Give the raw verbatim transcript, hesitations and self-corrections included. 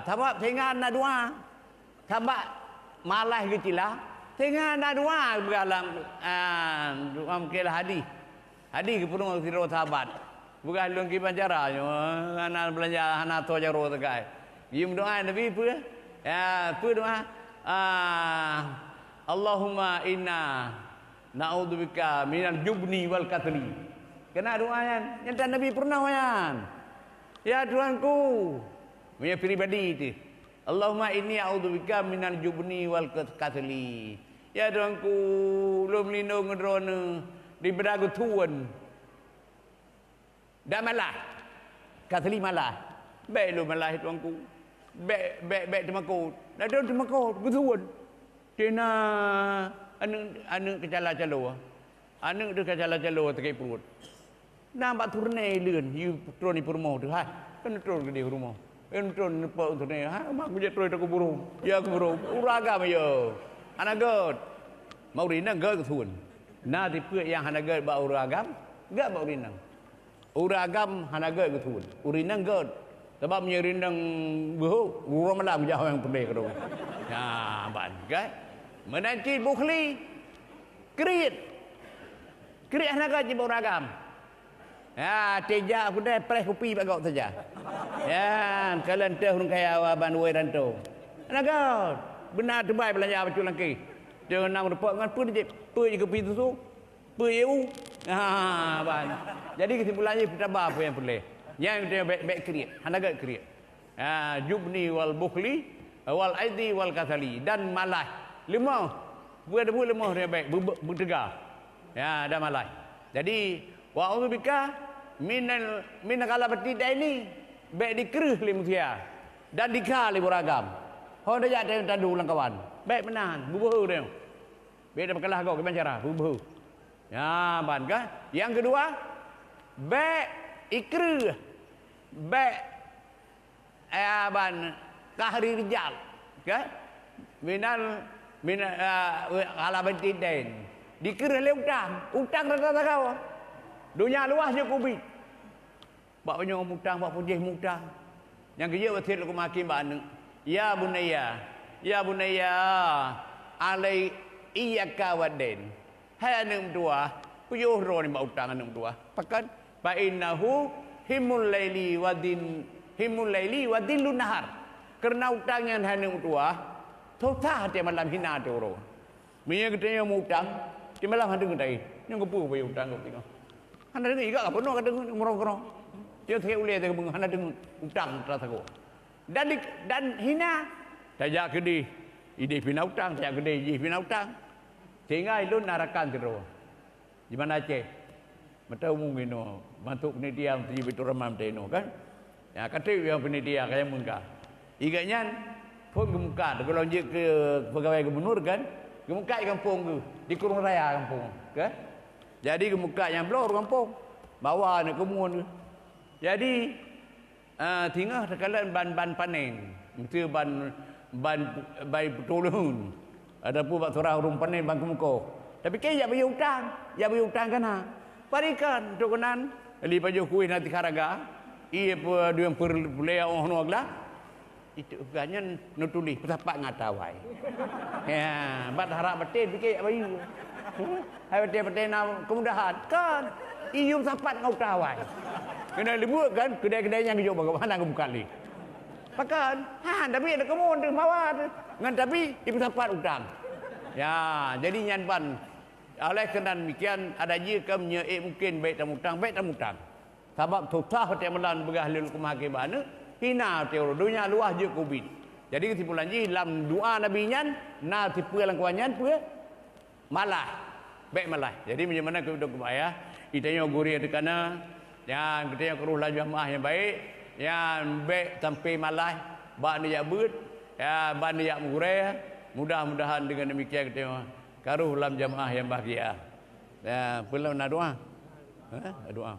Sabab singa na doa. Sabab malah geucila, singa na doa peugah lam, ah, doa mungkin hadis. Hadis geupeureunoe sidroe sahabat. Peugah lôn kiban cara nyoe, hana beulanja, hana toe jaroe teukai. Jimeudoa Nabi peue? Ya, peue doa? Ah, "Allahumma inna na'udzubika minal jubni wal kasli." Keunan doa nyan, nyata Nabi peurunoe nyan. "Ya Tuhanku," meunyoe pribadi teuh, "Allahumma inni a'udzubika minal jubni wal kas-, kasli." Ya Tuhanku, lôn meulindong ngon Droeneuh daripada geuthon dan malah. Kasli malah. Bék lôn malah, ya Tuhanku. Bék, bék, bék teumakot. Ladôm teumakot, geuthon. Tina aneuëk, aneuëk keucala-calo. Aneuëk teuh keucala-calo sakét pruet. Na bak turnée leuen, yue tron i peurumoh teuh, hai, keuneuk tron keudeh rumoh. Keuneuk tron neupok turnée, hai, mak kujak tron takuburu. Ya kuburu. Ureuëng agam ya. Hana gét. Mak ureuëng inong gét geuthon. Na tipeuet nyang hana gét bak ureuëng agam, gét bak ureuëng inong. Ureuëng agam hana gét geuthon. Ureuëng inong gét. Sabab meunyoe ureuëng inong beuhôk, uroe malam jak nyang peureulée keudroe. Nah, ban, kan? Meunan cit bukhli. Kriet. Kriet hana gét jiboh ragam. Ya, teuh jak keudè preh kupi bak gob saja. Ya, kalon teuh ureuëng kaya wa ban woi ranto. Hana gét. Beuna teubai beulanja bacut langkeh. Teuh nam reupok ngon peue jih? Peue jih kupi susu? Peue jih u? Ha, ban. Jadi kesimpulan jih peutaba peue nyang peureulée. Nyang teuh bék, bék kriet. Hana gét kriet. Ha, jubni wal bukhli, wal aidi wal kasali, dan malah. Leumoh. Buet bu leumoh dia bék, be-, be-, beuteuga. Ya, dan malah. Jadi, wa a'udzubika minal, min ghalabati daini, bék dikreuh lé manusia. Dan dikha lé ureuëng agam. Ho dah jak teuh tadu lam kawan. Bék meunan, beubeuhe dia. Bék dah peukalah gob kiban cara, beubeuhe. Ya, ban kan? Yang kedua, bék ikreuh. Bék Ya, ban qahri rijal, kan? Minal, minal, ah, ghalabati dain. Dikreuh lé utang. Utang rata sagoe. Donya luwah jeuet keubiet. Bak nyoe mutang, bak pujih mutang. Nyang keujeuet wasiet Luqman Hakim bak aneuëk, "Ya bunayya, ya bunayya, alai iyyaka wad dain." Hai aneuëk meutuwah, peuyôh droe nibak utang aneuëk meutuwah. Pakon? "Fa innahu himul laili wa din, himul laili wa dillun nahar." Kareuna utang nyan hai aneuëk meutuwah, susah até malam, hina até uroe. Meunyoe geutanyoe meu-utang, até malam hana deungon tai. Nyoe geupeu peuyôh utang geutanyoe. Hana deungon, iga ka peunoh ka deungon, meurong-keurong. Tiep sakét ulée teuh hana deungon utang teurasagoe. Dan di, dan hina, tajak keudeh, ideh pih na utang, tajak keudeh, jih pih na utang. Sehingga ilôn na rakan sidroe di Banda Aceh. Mata umu inoe, masuk panitia tujuh Baiturrahman mata inoe kan. Ya, ka trép nyang panitia ka nyang meungka. Igat nyan phon geumuka, teuka lôn jeuet keu peugawai gubunur kan. Geumuka di gampông geuh, di Kureueng Raya gampông, kan. Jadi geumuka nyang bloe ureuëng gampông. Bawa aneuk keumun geuh. Jadi, Ah, singoh takalon ban-ban panen, miseue ban, ban, ban peutulon, ataupun bak surah ureuëng panen ban keumeukoh. Tapi keu jak bayeue utang, jak bayeue utang kana. Parikan untuk keunan, li pajoh kueh na tikaraga, ié peudueng peureulée óh noe glah. Itu gah nyan neutuléh peusapat ngon ata awai. Ya, bat harap baten pike jak bayeue. Hai watée-watée na keumudahan, kan? Iyum sapat ngon utang awai. Keuneuk leubuet kan, keudai-keudai nyang geujok bak hana geumukat lé. Pakon? Han, tapi ada keumun teuh mawa teuh. Ngon tapi ipeusapat utang. Ya, jadi nyan ban. Oleh keunan demikian, ada jih ka meunyoe ék mungken bék tamutang, bék tamutang. Sabab susah watée meulan beugah lé Luqman Hakim bak aneuëk, hina watée uroe donya luwah jeuet keubiet. Jadi keusimpulan jih lam doa Nabi nyan na sipeue lam kuwan nyan peue? Malah, bék malah. Jadi meunyoe meunan keu udeb keu ayah, geutanyoe gurée teuh kana, nyan geutanyoe keurôh lam jamaah nyang baik, nyan bék sampai malah bak neujak beuet, ya, bak neujak meugurée. Mudah-mudahan deungon demikian geutanyoe karoh lam jamaah nyang bahgia. Ya, peue lom na doa? Ha? Doa.